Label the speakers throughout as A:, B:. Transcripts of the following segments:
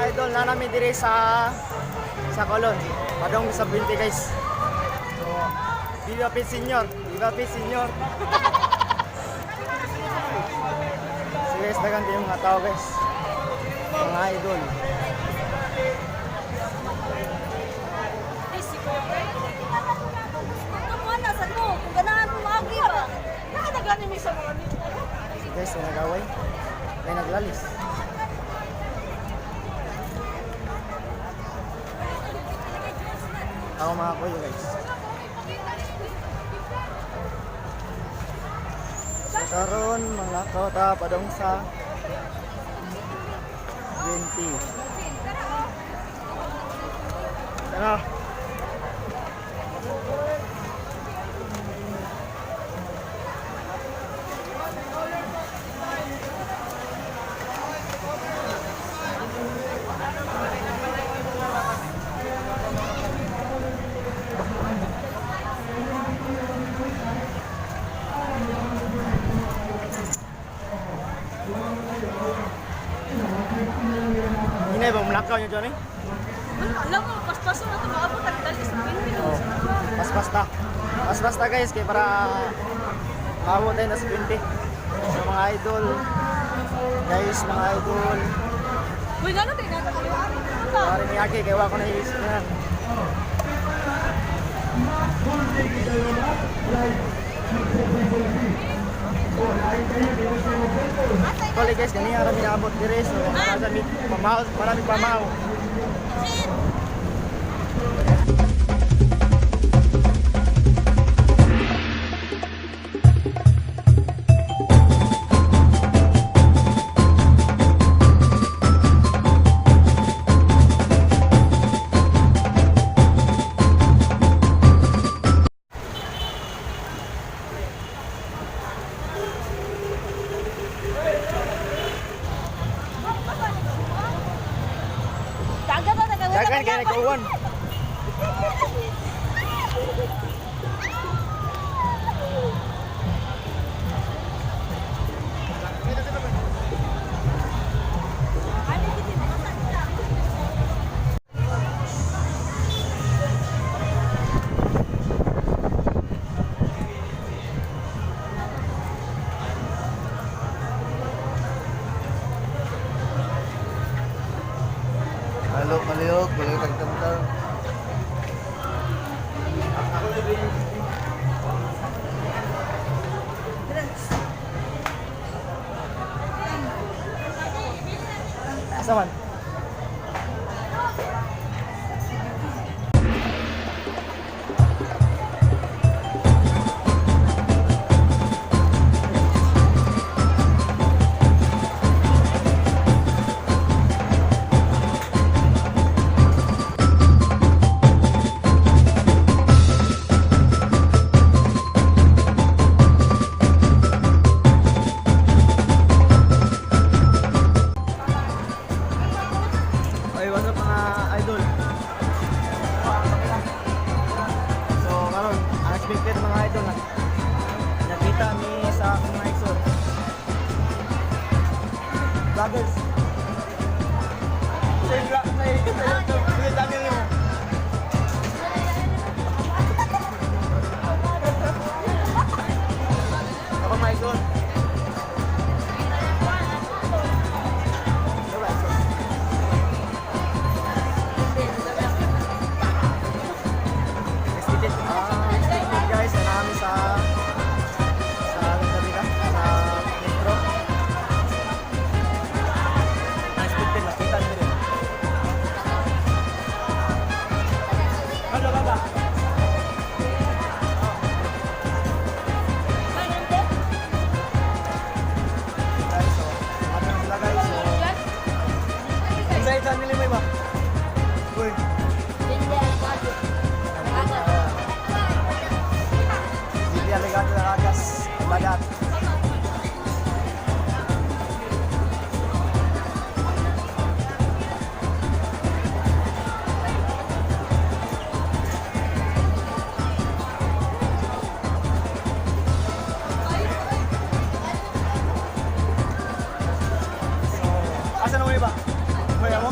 A: Idol, na namin dire sa Colon. Padong sa 20, guys. So, Viva Peace Senior! Viva Peace Senior! So guys, dagan din yung mga tao, guys. Mga idol.
B: Ay, si Kuya Fred. Kung na sa mo, kung ganahan mo maagi ba? Nakadagani mi sa mga nito.
A: So guys, may nag-away. May naglalis. Ako mga kuya, guys. So karon mga kota padong sa 20. Tara. Hinay ba mulakaw niyo, Johnny?
B: Wala, alam mo, paspaso na ito, maabot ang dali sa 20.
A: Oh. Paspas ta. Paspas ta, guys, kay para maabot tayo na sa 20. So mga idol, guys, mga idol.
B: Uy, gano'n tayo natin.
A: Pare ni Aki, kay wa ko na iisip na. Kali guys, ganiya kami naabot dire, so marami pamaw, marami pamaw.
B: Dagan na, dagan.
A: Dagan kay nagkuwan.
C: Halo, malihok, malihok tagtamtang.
A: Asa man? Ay, what's up, mga idol? So, karon, unexpected, mga idol na nakita mi sa akong mga exor. Vloggers. Sa vlog, sa YouTube, sa channel nimo. Ako mga idol. Diba, exor? Expected, expected guys, na namin sa Davida, sa metro. Unexpected, nakita niyo rin. Ano ba ba? Guys, so, ano na sila, guys, so, sa channel mo iba? Uy. Hindi aligado na agas, bagat. So, asa na mo iba? Maya mo?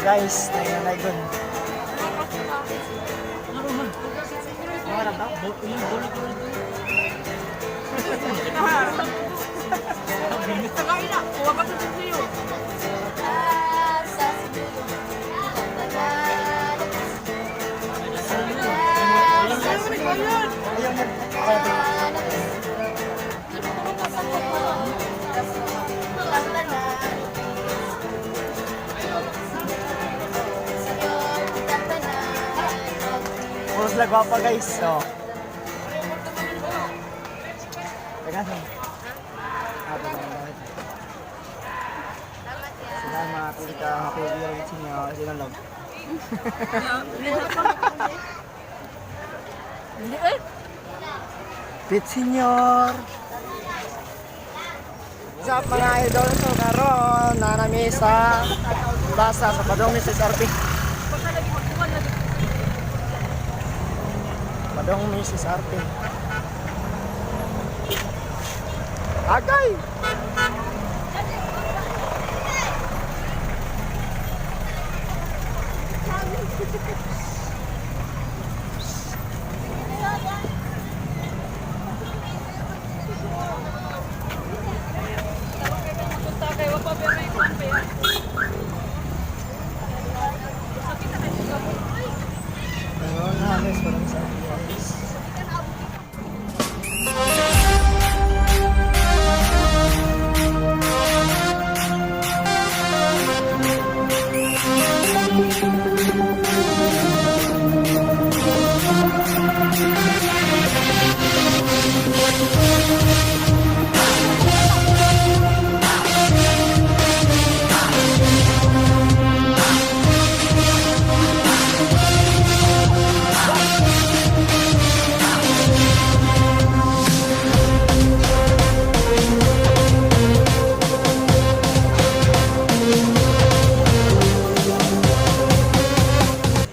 A: Guys, nanganay gun. Puro sila gwapa, guys. So. Teka, saan? Ah, teka, teka. Salamat, Tita. Happy New Year sa inyo. Sino love?
B: Hindi eh.
A: Pit Senior! What's up, mga idol? So karon nanami sa plaza sa Padong ni SRP. Padong ni SRP. Agay! Karon na sa Padong sa office.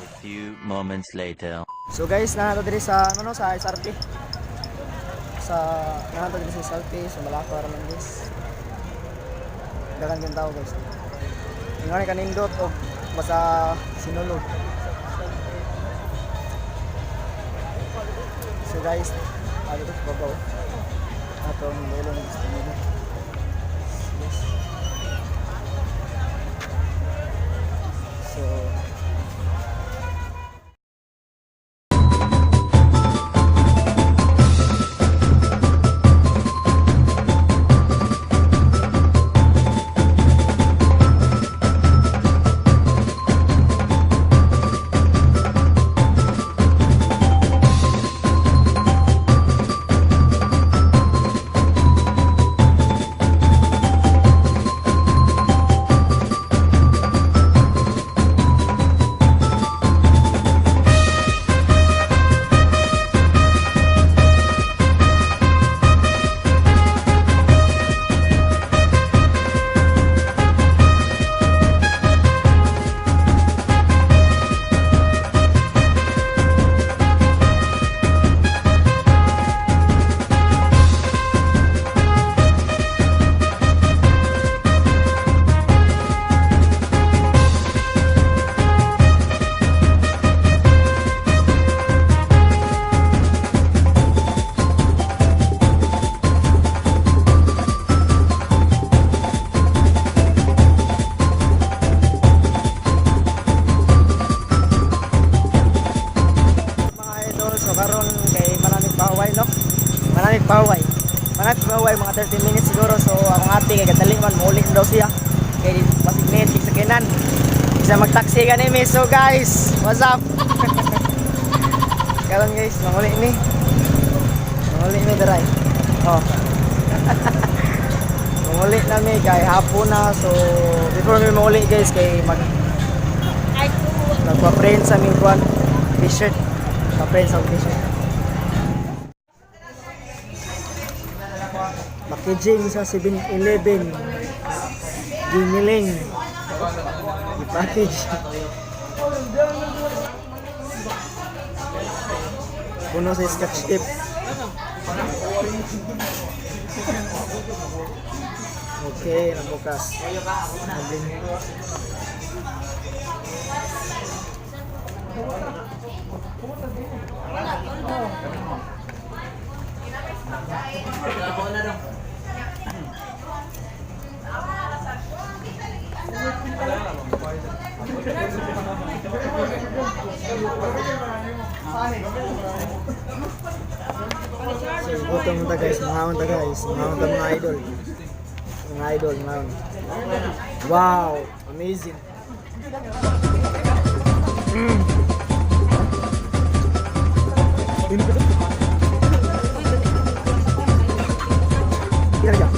D: A few moments later.
A: So guys, nandito diri sa ano no, sa SRP. Sa nandito diri sa SRP sa Malacca raman, guys. Dagan din tao, guys. Ingon kanindot og basta sinulog. So guys, ano to babaw. Atong lolo ni gusto nila. Yes. So mga idol, so karon kay maraming paway, no? Maraming paway. Maraming paway mga 30 minutes siguro. So akong ate kay kadali man muuli na daw siya. Kay basig net sa kinan. Isa magtaksi ka ni. So guys, what's up? Karon guys, manguli ni. Manguli ni daray. Oh. Manguli na mi kay hapon na. So before mi manguli guys kay mag
B: Ay,
A: nagpa-print sa aming kuan t-shirt. Pa-print sa t-shirt. Packaging sa 7-Eleven. Giniling. I-package. Puno sa scotch tape. Okay, nabukas. So, gutom ta guys, mga ta guys, mga ta mga idol. Mga idol, mga. Wow, amazing. Tira dyan.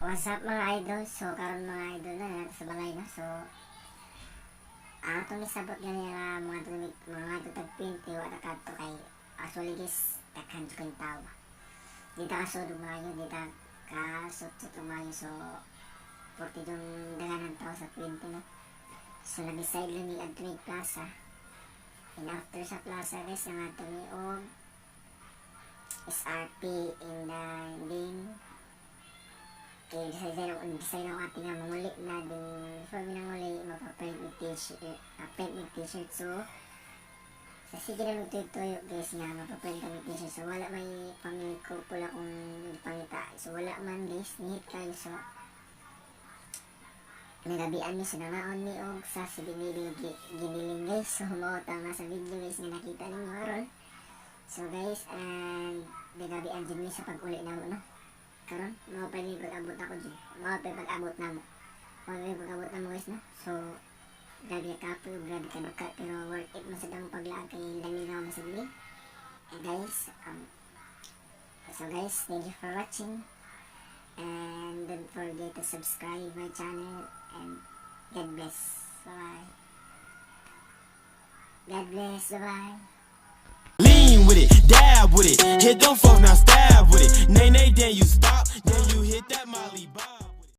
E: What's up, mga idol? So karon, mga idol, na naa sa balay na. So ang atong nisabot gani nga mga tumig mga tutag pinti wa ta kadto kay actually guys, daghan jud kong tao ba. Di ta kasud og maayo, di ta kasutsot og maayo, so porti yung daghan ng tao sa pinti, no. So nag-decide lang mi adto mig plaza. And after sa plaza guys, nangadto mi og SRP in the din kay design ako ate nga manguli na din before mi nanguli mapaprint og t-shirt, print og t-shirt. So sa sige na magtuyo guys nga mapaprint kami t-shirt, so wala may family couple akong pangita, so wala man guys, nihit kayo. So nagabian mi, so nangaon mi og sa silinili giniling guys. So mao ta nga sa video guys nga nakita ninyo aron. So guys, and nagabian jud mi sa pag-uli namo, no. Karon mao pa ni pag-abot ako jud, mao pa pag-abot namo, mao pa pag-abot namo guys, no. So grabe ka kapoy, grabe ka duka, pero worth it man sad ang paglaag kay nalingaw man sad mi. And guys, so guys, thank you for watching and don't forget to subscribe my channel and God bless. Bye bye. God bless. Bye-bye.
F: Lean with it, dab with it, hit them folks now stab with it.